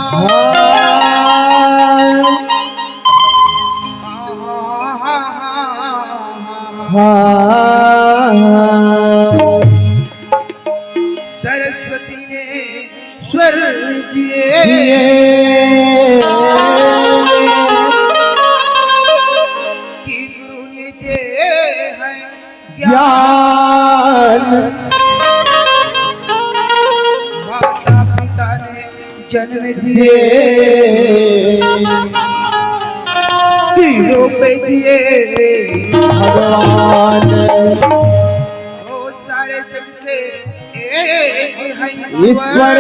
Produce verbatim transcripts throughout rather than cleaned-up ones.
हाँ। हाँ। सरस्वती ने स्वर दिए। दिए। कि गुरु ने दे हैं ज्ञान। माता पिता ने जन्म दिए। तीनों पे दिए भगवान। वो सारे जग के एक है ईश्वर। ईश्वर।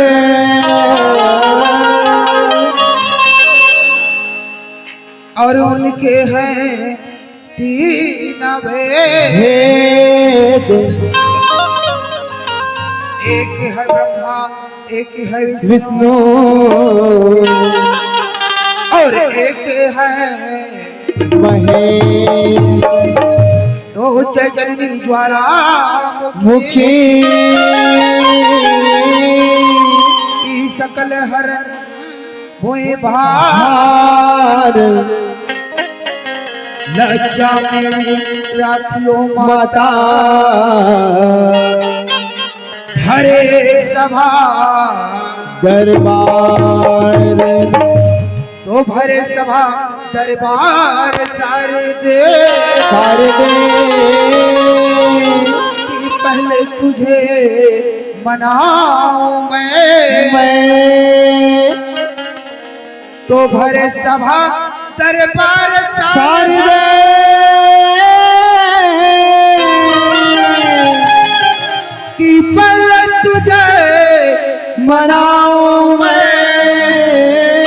और उनके हैं तीन भेद। भेद। एक है ब्रह्मा, एक है विष्णु। विष्णु। और एक है महेश। तो जय जननी ज्वालामुखी। मुखी। सकल हरण भुइ भार। लज्जा मेरी राखियो माता। भरे सभा दरबार। तो भरे सभा दरबार शारदे। शारदे। कि पहले तुझे मनाऊं मैं। मैं। तो भरे सभा दरबार शारदे। शारदे। कि पल तुझे मनाऊं मैं।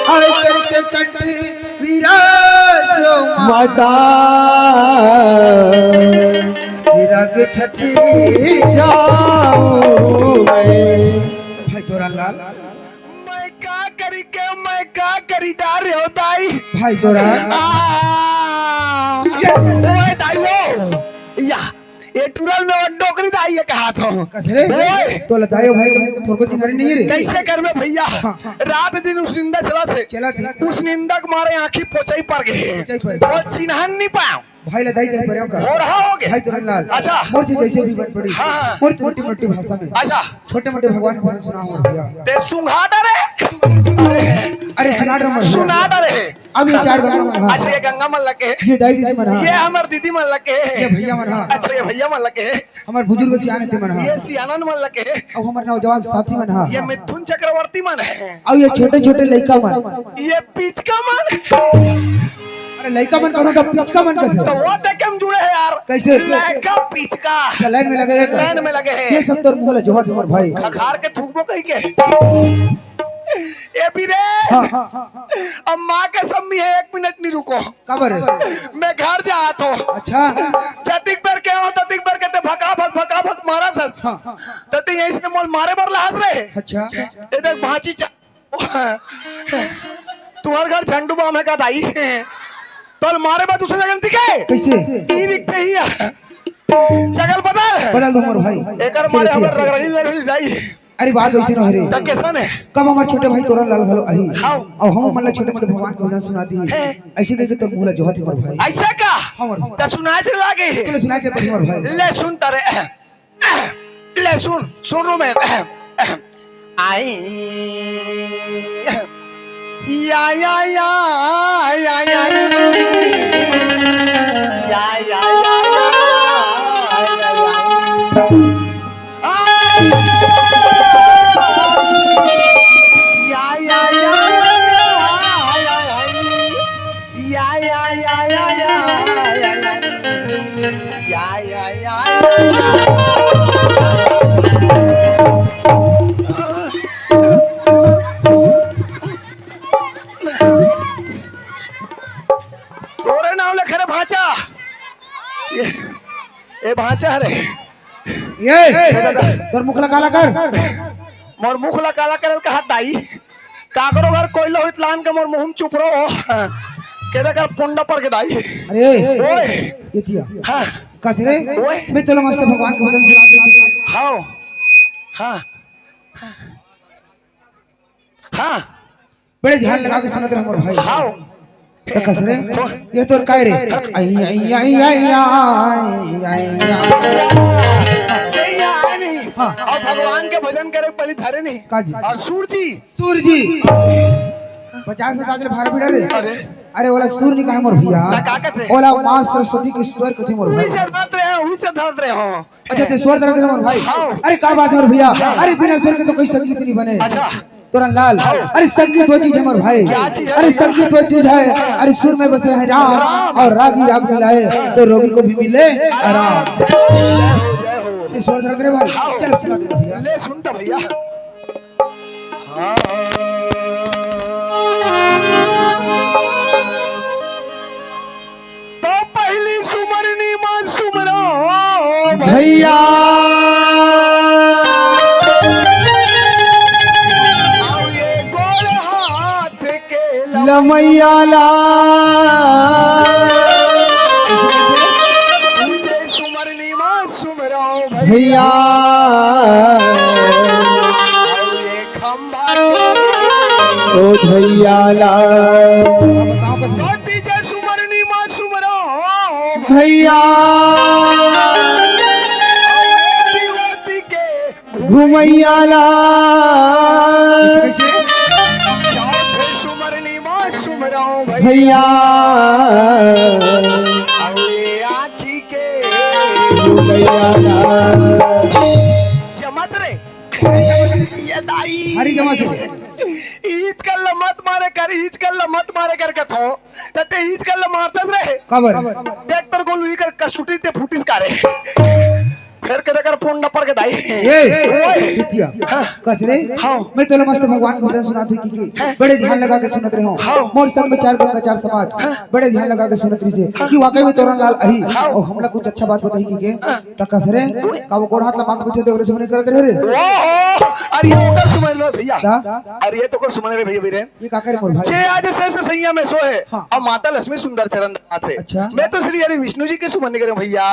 और करके कंठ विराजो माता। विराग छठी जाऊं मैं। भाई तोरण लाल। मैं का करी के, मैं का करी डार हो दाई। भाई तोरण। आ, ओए दाई वो। या, ये टुरल में वो डोकरी दाई ये कहा था। कस रे? ओए। तो लदायो भाई, तुम थोड़को चिन्हारी नहीं रे? कैसे करबे भैया? हाँ, हाँ। रात दिन उस निंदा चला थे। चला थे। उस निंदा के मारे आँखी पोचाई पड़ गए। पोचाई पड़ गए। वो चिन्हन नहीं पाया। भाई लदाई कहीं पर का? हो रहा हो गए। भाई तोरण लाल। अच्छा। मोर से जैसे भी बन पड़ी। हाँ, हाँ। मोर मोटी मोटी भाषा में। अच्छा। छोटे मोटे भगवान को सुना हो भैया। ते सुंघा डरे। अरे सुना डरे मत। सुना डरे। अब ये चार गंगा मन हा। अच्छा, ये गंगा मन लगे। ये दाई दीदी मन हा। ये हमर दीदी मन लगे। ये भैया मन हा। अच्छा, ये भैया मन लगे। हमर बुजुर्ग सियान ते मन हा। ये सियानन मन लगे। अब हमर नौजवान साथी मन हा। ये मिथुन चक्रवर्ती मन है। अब ये छोटे छोटे लइका मन। ये पिचका मन। अरे लइका मन कहो तो पिचका मन कहो। तो वो देख के हम जुड़े हैं यार। कैसे? लइका पिचका। अच्छा, लाइन में लगे हैं। लाइन में लगे हैं। ये सब तोर मुंह ला जोहत हमर भाई। खखार के थूकबो कहीं के। ए भी रे। हाँ, हाँ, हाँ, हाँ। अब माँ के सम्मी है, एक मिनट नहीं रुको। काबर? मैं घर जात हो। अच्छा। जतिक बेर के हो, ततिक बेर के ते भका भक, भका भक मारा था। हाँ, हाँ। ततिक यही से मोल मारे बर लाज रहे। अच्छा। ये देख भांची चा-, तुम्हारे घर झंडू बाम है का दाई? तोल मारे बाद दूसरे जगह दिखे। कैसे? ई दिख पे ही आ। जगल बदल। बदल दो मोर भाई। एकर मारे हमर रगरगी में रही जाई। अरे बात वैसे न हो रे। त कैसन है? कब हमर छोटे भाई तोरण लाल घलो आही। हाँ। अउ हम मन ला छोटे मोटे भगवान के भजन सुना दी। हैं। ऐसे कह के तोर मुंह ला जोहत हे मोर भाई। ऐसा का? हाँ मोर भाई। त सुनाए चला लागे। चलो सुनाए के पड़ी मोर भाई। ले सुन तारे। ले सुन, सुन रो मैं। आई। या, या, या, या, या। या, या, या, या, या, या। तोरे नाम ले खरे भांचा। ये, ए भांचा रे। ये, तोर मुख ला काला कर। मोर मुख ला काला करल कहा दाई। काकरो घर कोइला होइत लान के मोर मुंह में चुप रहो। केदा कर पुंडा पर के दाई। अरे, ओए। ये दिया। हाँ। कस रे? ओए। मैं चलो मस्त भगवान के भजन सुना देती। हाँ। हाँ। हाँ। बड़े ध्यान लगा के सुनत रहे मोर भाई। हाँ। त कस रे? ये तोर काय रे? अइया, अइया, अइया, अइया, अइया। अइया, आय नहीं। हाँ। अउ भगवान के भजन करे पहली धरे नहीं। का जी? अउ सूर जी। सूर जी। पचास हजार ले भार बिड़ा रे। अरे। अरे, ओला सूर नहीं कहे मोर भैया। त का कथे? ओला माँ सरस्वती के स्वर कथे मोर भाई। उही से धरत रहे, उही से धरत रहे हो। अच्छा, ते स्वर धरत रहे मोर भाई। हाँ। अरे, का बात हे मोर भैया? अरे, बिना स्वर के तो कोई संगीत नहीं बने। अच्छा। तोरन लाल, हाँ। अरे संगीत वो चीज हे मोर भाई। क्या चीज है अरे भैया? संगीत वो चीज है, अरे सुर में बसे हैं राम राम। और रागी राग मिलाए तो रोगी को भी मिले आराम। जय हो, जय हो। ये स्वर धर दे रे भाई। हाँ। चल सुना दे भैया। ले सुन तो भैया। हाँ। तो पहली सुमरनी माँ सुमरो भैया। अउ ये गोड़ हाथ के लमैया ला। जय सुमरनी माँ सुमरो भैया। भैया। अउ ये खंभा ओ भैया ला। ज्योति जय सुमरनी माँ सुमरो भैया। अउ ये विभूति के घुमैया ला। चौथे सुमरनी माँ सुमरो भैया। भैया। अउ ये आँखी के घुमैया ला। जमत रे। ये दाई। हरी जमा से। ईच कर ल मत मारे कर, ईच कर ल मत मारे कर कथो। त ते ईच कर ल मारतस रे। काबर? देख तोर गोलू इकर कसूटी ते फूटिस का रे। फेर के देकर फोन नपर के दाई। ए, ओए। बिटिया। हाँ। कस रे? हाँ। मैं तोला मस्त भगवान के भजन सुनात हूँ कि, कि हाँ। बड़े ध्यान लगा के सुनत रहे हो। हाँ। मोर संग में चार गंगा चार समाज। हाँ। बड़े ध्यान लगा के सुनत रही से हाँ। कि वाकई में तोरन लाल अही हाँ। अउ हमला कुछ अच्छा बात बताही कि के। हाँ। त कस रे, का वो गोड़ हाथ ला मांग पीछे दे ओरे सुमरनी करत रहे रे? ओहो, अरे ये ओकर सुमरनी रे भैया। का? अरे ये तो ओकर सुमरनी रे भैया बीरेन। ये का करे मोर भाई? जे आज से से सैया में सोहे, हाँ। अउ माता लक्ष्मी सुंदर चरण दात हे। अच्छा। मैं तो श्री हरि विष्णु जी के सुमरनी करे भैया।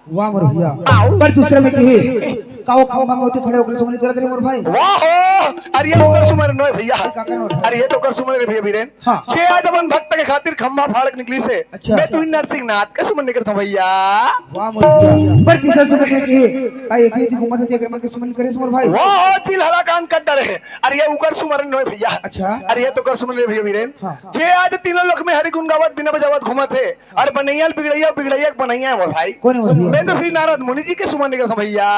वाह मोर भैया। आओ। पर दूसरा में कहे, का वो खंभा में होते खड़े ओकर सुमरनी करत रहे मोर भाई? वाह हो, अरे ये ओकर सुमरनी रे भैया। ये का करे मोर भाई? अरे ये तो ओकर सुमरनी रे भैया बीरेन। हाँ। जे आज अपन भक्त के खातिर खंभा फाड़ के निकलिस हे। अच्छा। मैं तो नरसिंहनाथ के सुमरनी करत हूँ भैया। वाह मोर भैया। पर तीसरा सुमरनी में कहे, का एती एती घूमत हे, तेकर मन के सुमरनी करे मोर भाई? वाह, चिल्हला कान कट डरे हे। अरे ये ओकर सुमरनी नोहे भैया। अच्छा। अरे ये तो ओकर सुमरनी रे भैया बीरेन। हाँ। जे आज तीनों लोक में हरि गुण गावत, बीना बजावत घूमत हे। अउ बनैया ल बिगड़ैया, बिगड़ैया के बनैया हे मोर भाई। कोन हे मोर भैया? मैं तो श्री नारद मुनि जी के सुमरनी करत हूँ भैया।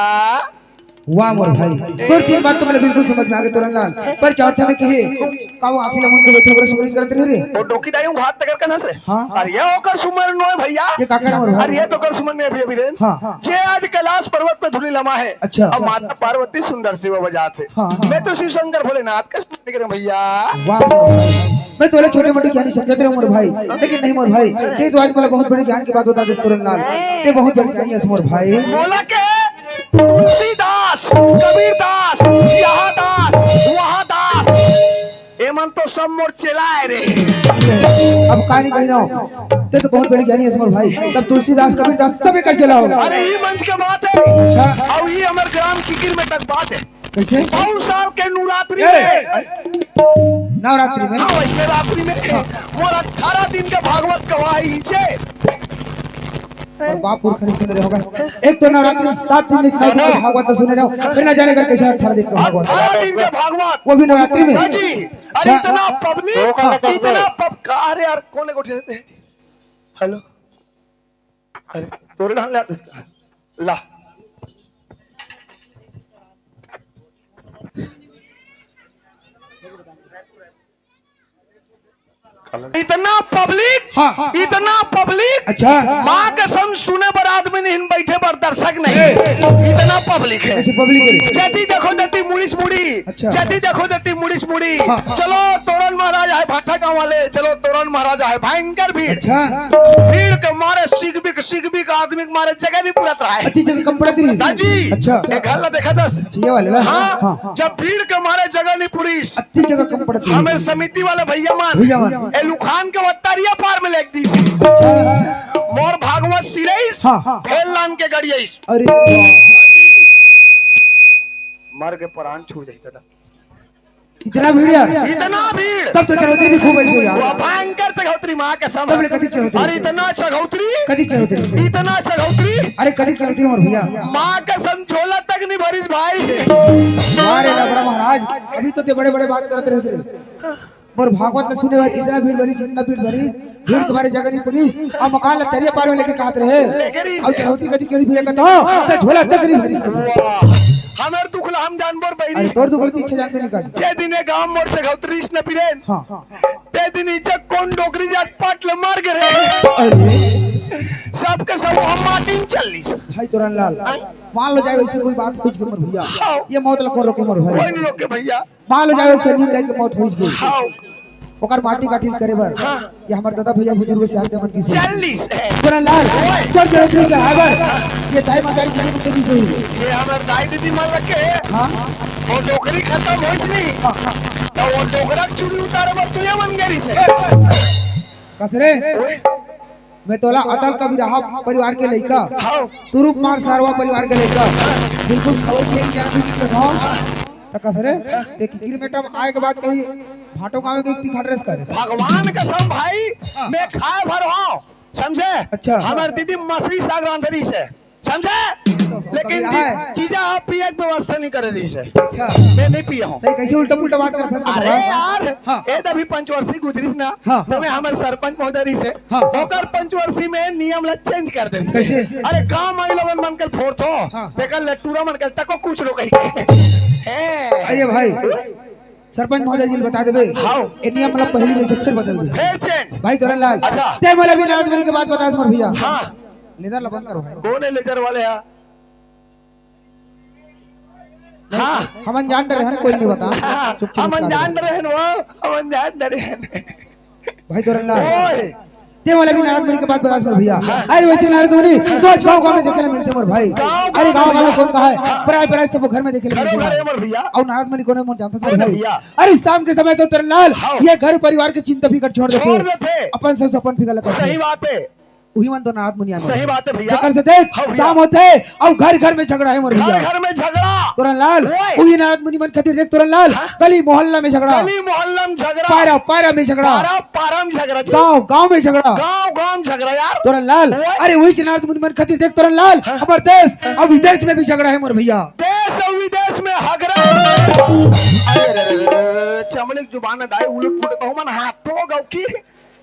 वाह मोर भाई, तोर तीन बात तो मोला बिल्कुल समझ में आ गे तोरन लाल। पर चाहत हमें कहे, का वो आँखी ला मूंद के बैठे ओकरे सुमरनी करत रहे रे? वो डोकी दाई हूँ भात तकर कनस रे। हाँ। अरे ये ओकर सुमरनी नोहे भैया। ये का करे मोर भाई? अरे ये तो ओकर सुमरनी रे भैया बीरेन। हाँ। जे आज कैलाश पर्वत में धूनी लमा हे। अच्छा। अउ माता पार्वती सुंदर सेवा बजात हे। हाँ, हाँ। मैं तो शिव शंकर भोलेनाथ के सुमरनी करे भैया। वाह मोर भाई। मैं तोला छोटे मोटे ज्ञानी समझत रहे मोर भाई, लेकिन नहीं मोर भाई, ते तो आज मोला बहुत बड़े ज्ञान के बात बता देस तोरन लाल। ते बहुत बड़े ज्ञानी हस मोर भाई। मोला के तुलसीदास, कबीरदास, यहाँ दास, वहाँ दास, एमन तो सब मोर चेला आय रे। अब का नहीं कही ना, ते तो बहुत बड़े ज्ञानी हस मोर भाई। तब तुलसीदास, कबीरदास सब एकर चेला हो। अरे ई मंच के बात हे। अच्छा। अउ ई हमर ग्राम किकिर में तक बात हे। कैसे? बहुत साल के नवरात्रि ए, में। नवरात्रि में? हाँ, वैसे रात्रि में। हाँ। मोर अठारह दिन के भागवत गवाही नीचे। और बाप पुरखा नहीं सुने रहे होगा। एक तो नवरात्रि में सात दिन, सात दिन के भागवत तो सुने रहे हो, फिर ना जाने कर कैसे अठारह दिन का भागवत। अठारह दिन के भागवत। वो भी नवरात्रि में? हाँ जी। अरे अच्छा। इतना पब्लिक, हाँ। इतना पब-, अरे यार, कौन है गोठिया देते हैं? हेलो। अरे, तोरे डाल ले आते हैं। ला। इतना पब्लिक, हाँ। इतना पब्लिक। अच्छा। माँ कसम सुने बर आदमी नहीं, बैठे बर दर्शक नहीं। ए। इतना पब्लिक है। ऐसी पब्लिक है। जति देखो तति मुड़ीस मुड़ी। अच्छा। जति देखो तति मुड़ीस मुड़ी। हाँ। चलो तोरन महाराज है भाटा गाँव वाले, चलो तोरन महाराज है भयंकर भीड़। अच्छा। भीड़ के मारे सिकबिक, सिकबिक आदमी के मारे जगह नहीं पूरत रहा है। अति जगह कम पड़त रही। हाँ जी। अच्छा। एक हल्ला देखा दस। अच्छा, ये वाले ना? हाँ। हाँ, हाँ। जब भीड़ के मारे जगह नहीं पूरीस। अति जगह कम पड़त रही। हमें समिति वाले भैया मान। भैया मान। ए लुखान के वत्तारिया पार में लेग दीस। अच्छा। मोर भागवत सिरईस। हाँ, हाँ। फेल लान के गड़ियाईस। अरे। मर के प्राण छूट जाई दादा। इतना भीड़ यार। इतना भीड़। तब तो चढ़ोतरी भी खूब ऐसे हुई यार। वो भयंकर चढ़ोतरी, माँ कसम। तब ले कदी चढ़ोतरी? अरे इतना चढ़ोतरी। कदी चढ़ोतरी? इतना चढ़ोतरी। अरे कदी चढ़ोतरी मोर भैया? माँ कसम, झोला तक नहीं भरिस भाई। अरे लबरा महाराज, अभी तो ते बड़े बड़े बात करत रहे थे। मोर भागवत ल सुने बर इतना भीड़ भरिस, इतना भीड़ भरिस, भीड़ के मारे जगह नहीं पुलिस, अउ मकान ल तरिया पार में लेके कहत रहे। लेके रहिस। अउ चढ़ोतरी कदी चढ़ी भैया कहत हो, त झोला तक नहीं भरिस कदी। वाह। हमर दुख ल हम जानबो रे बहिनी। अरे तोर दुख ल त इच्छा जानबे नहीं कर। जे दिन ए गांव मोर चढ़ोतरी रिहिस न बिरेन। हाँ। ते दिन इज्जत कोन डोकरी जात पाट ल मार गे रे। अरे। सबके सब हम माटी में चल लिस। भाई तोरन लाल, हाँ। मान लो जाए वैसे कोई बात पूछ के मोर भैया। हाँ। ये मौत ल कोन रोके मोर भाई? कोई नहीं रोके भैया। मान लो जावे सन्नी दाई के मौत होइस गे। हाँ। ओकर माटी काठी करे बर। हाँ। ये हमर दादा भैया बुजुर्ग से आते मन की से। चल लिस। तोरन लाल, ओए। चल चल चल चढ़ाए बर। ये दाई मातारी जी की तेजी से हुई। ये हमर दाई दीदी मन लग के। हाँ। वो डोकरी खत्म होइस नहीं। हाँ, हाँ। तो वो डोकरा के चूड़ी उतारे बर तू ये मन गेरी से। कसरे। ओए। मैं तोला अटल कबीर राहा परिवार के लइका। हाँ। तुरुप मार सारवा परिवार के लइका। बिल्कुल खवई के जान की कसम। त कसरे, ते किकिर मेटा म आए के बाद कहीं भाटो गाँव के पी खा ड्रेस करे। भगवान कसम भाई, हाँ। मैं खाए भर हूँ, समझे? अच्छा। हमर दीदी मछली साग रांधरी से, समझे? तो लेकिन कबीर जी, है। जीजा आप पिए के व्यवस्था नहीं करे रही से। अच्छा। मैं नहीं पिया हूँ। नहीं, कैसे उल्टा पुल्टा बात करत हस अरे भगवान? यार, हाँ। ए त अभी पंचवर्षी गुजरिस ना, हाँ। तो मैं हमर सरपंच महोदय रही से, हाँ। ओकर पंचवर्षी में नियम ला change कर दे रही से। कैसे? अरे गाँव में लोगन मन के फोड़थो, हाँ। तेकर लट्टूरा मन के तको कुछ लोग कही। हैं। अरे भाई, सरपंच महोदय जी ल बता देबे। हाँ। ए नियम ला पहली जैसे फिर बदल दे। फिर change। भाई तोरन लाल, अच्छा। ते मोला भी नारद मुनि के बात बता मोर भैया। हाँ। लेजर ला बंद करो भाई। कौन है लेजर वाले यहाँ? हाँ। हमन जान डरे हन, कोई नहीं बता। हाँ, चुप, चुप, हमन चुप, जान चुप। डरे हन वो, हमन जान डरे हन। भाई तोरन लाल। ओए। ते वाला भी नारद मुनि के बात बता मोर भैया। हाँ। अरे वैसे नारद मुनि रोज गाँव गाँव में देखे ला मिलते मोर भाई। गाँव अरे गाँव गाँव में में। कौन कहा है? हाँ। पराय पराय सब घर में देखे ला घरों मिलते घर हैं। है मोर भैया। अउ नारद मुनि कोनो मन जानता मोर कौन भाई? भैया? अरे शाम के समय तो तोरन लाल हाँ। ये घर परिवार के चिंता फिकर छोड़ देते। छोड़ देते। अपन सब अपन फिकर लगा सही बात है। उही मन तो नारद मुनि आए सही बात है भैया। जेकर से देख, हाँ भैया। शाम होथे अउ घर घर में झगड़ा है मोर भैया। घर घर में झगड़ा। तोरन लाल, ओए। उही नारद मुनि मन खातिर देख तोरन लाल, हाँ। गली मोहल्ला में झगड़ा। गली मोहल्ला में झगड़ा। पारा पारा में झगड़ा। पारा पारा में झगड़ा जी। गाँव गाँव में झगड़ा। गाँव गाँव में झगड़ा यार। तोरन लाल, ओए। अरे उही नारद मुनि मन खातिर देख तोरन लाल, हाँ। हमर देश अउ विदेश में भी झगड़ा है मोर भैया। देश अउ विदेश में हगरा। अरे, अरे, अरे, अरे, अरे, चमलिक जुबान दाई उलट पुलट कहूँ मन हाथों गौ की।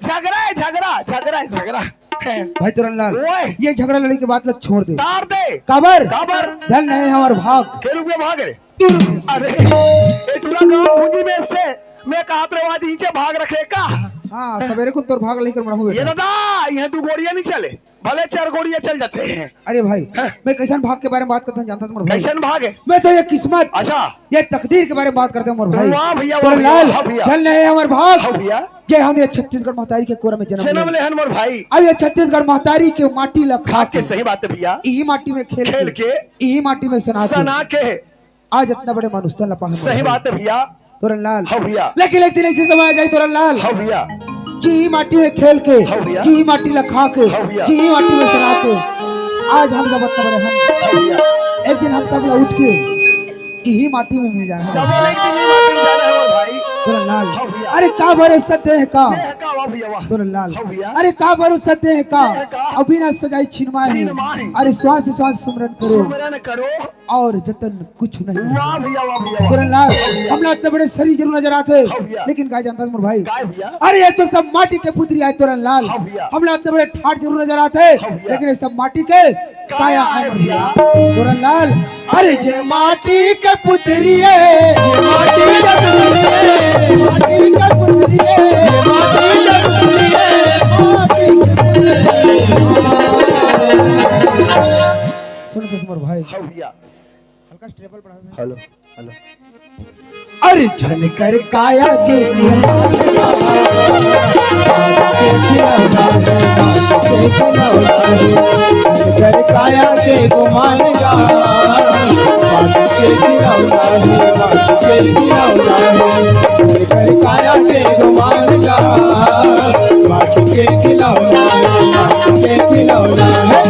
झगड़ा है, झगड़ा, झगड़ा है, झगड़ा। भाई तोरन लाल, ओए। ये झगड़ा लड़ाई के बात ला छोड़ दे। तार दे। काबर? काबर? धन है हमर भाग। के रुपया भाग रे? तू रुक। अरे, ए टूरा गाँव पूंजी बेचते, मैं कहत रहे आज नीचे भाग रखे का? हाँ, सवेरे को तोर भाग लेकर मरहूँ ये बेटा। दादा, यहाँ दू गोड़िया नहीं चले, भले चार गोड़िया चल जाते हैं। अरे भाई, हाँ। मैं कैसन भाग के बारे में बात करता हूँ जानता तुम्हारा भाई? कैसन भाग है? मैं तो ये किस्मत, अच्छा। ये तकदीर के बारे में बात करते हैं मोर भाई। वाह भैया, वाह तोर भैया, लाल, हाँ भैया। चल नहीं है हमर भाग। हाँ भैया। जे हम ये छत्तीसगढ़ महतारी के कोरा में जन्म जन्म लेन। ले हन मोर भाई। अब ये छत्तीसगढ़ महतारी के माटी ला खा खा के, के। सही बात है भैया। इही माटी में खेल खेल के, के। इही माटी में सना के। सना के। आज इतना बड़े मानुस्तन ला पाहन मोर सही भाई। बात है भैया। तोरन लाल। हाँ भैया। लेकिन एक दिन ऐसे समय आ जाए तोरन लाल। हाँ भैया। जी माटी में खेल के, हाँ भैया। जी माटी ला खा के, हाँ भैया। जी माटी में सना के। आज हम सब इतना बड़े हम। हाँ भैया। एक दिन हम सब ला उठ के इही माटी में मिल जाना है। सब एक दिन इही माटी में जाना है मोर भाई। तोरन लाल। हाँ भैया। अरे का भरोसा देह का। देह का, वाह भैया, वाह। तोरन लाल। हाँ भैया। अरे का भरोसा देह का। देह का। अभी ना सजाई छिनमाही। छिनमाही। अरे श्वास श्वास सुमरन करो। सुमरन करो। और जतन कुछ नहीं। वाह भैया, वाह भैया, वाह। तोरन लाल, हाँ भैया। हमला इतना बड़े शरीर जरूर नजर आते, हाँ भैया। लेकिन काय जानता मोर भाई? काय भैया? अरे ये तो सब माटी के पुतरी आए तोरन लाल। हाँ भैया। हमला इतना बड़े ठाट जरूर नजर आते, हाँ भैया। लेकिन ये सब माटी के काया काया आए आए मोर भैया। भैया। तोरन लाल, अरे जे माटी के पुतरी है, जे माटी के पुतरी है, माटी के पुतरी है, माटी के पुतरी है, माटी के पुतरी है। सुन, सुन, मोर भाई। हाँ भैया। हल्का stable बढ़ा दे। Hello, hello. अरे झनकर काया के, झनकर काया के गुमान गा, बात के खिलौना है, बात के खिलौना है। झनकर काया के गुमान गा, बात के खिलौना है, बात के खिलौना है।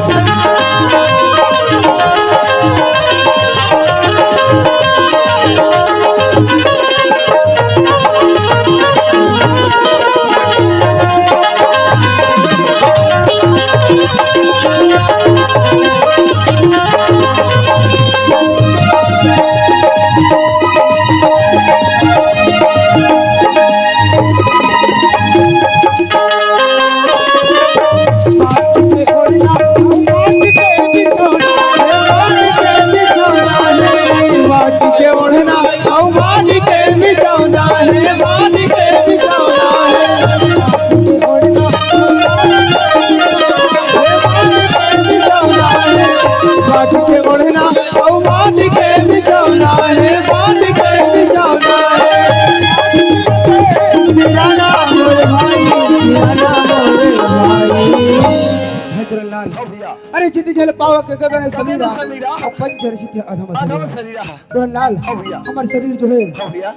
पावक गगन समीरा, समीरा। अउ पंच रचित अधम अधम शरीरा। शरीरा। प्रहलाद, हाँ भैया। हमर शरीर जो हे, हाँ भैया।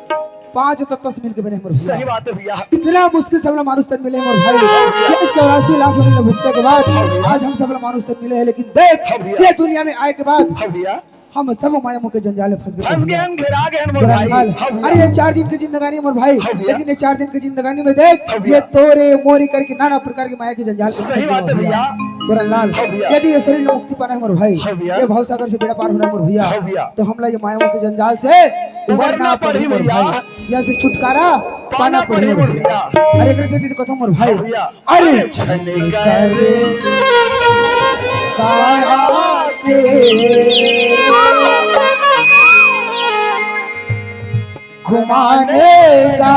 पांच तत्व से मिलके बने हे हमर भैया। सही बात हे भैया। इतना मुश्किल से हमला मानुष तन मिले हे हमर भाई। हाँ भैया। ये चौरासी लाख योनि भुगते के बाद हाँ भैया। आज हम सबला मानुष तन मिले हे, लेकिन देख, हाँ भैया। ये दुनिया में आए के बाद हाँ भैया। हम सब माया मोह के जंजाल में फंस गए फंस गए हैं, घेरा गए हैं, मोर भाई। हाँ भैया। अरे, ये चार दिन की जिंदगानी, मोर भाई, हाँ भैया। लेकिन ये चार दिन की जिंदगानी में देख, हाँ भैया। ये तोरे मोरी करके नाना प्रकार की माया के जंजाल में सही फंस गए बात हे हैं भैया। भैया। हाँ भैया। यदि ये शरीर में मुक्ति पाना हे, मोर भाई, हाँ भैया। ये भवसागर से बेड़ा पार होना हे, मोर भैया, हाँ भैया। तो हमला ये माया मोह के जंजाल से उबरना पड़ही, मोर भैया। भाई। या से छुटकारा पाना पड़ही, मोर भैया। अरे, एकरे से तो कथों, मोर भाई। हाँ भैया। अरे, छन कर काया के घुमाने जा।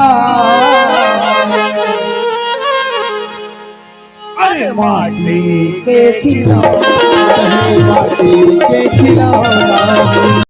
अरे, माटी के खिलौना, माटी के खिलौना।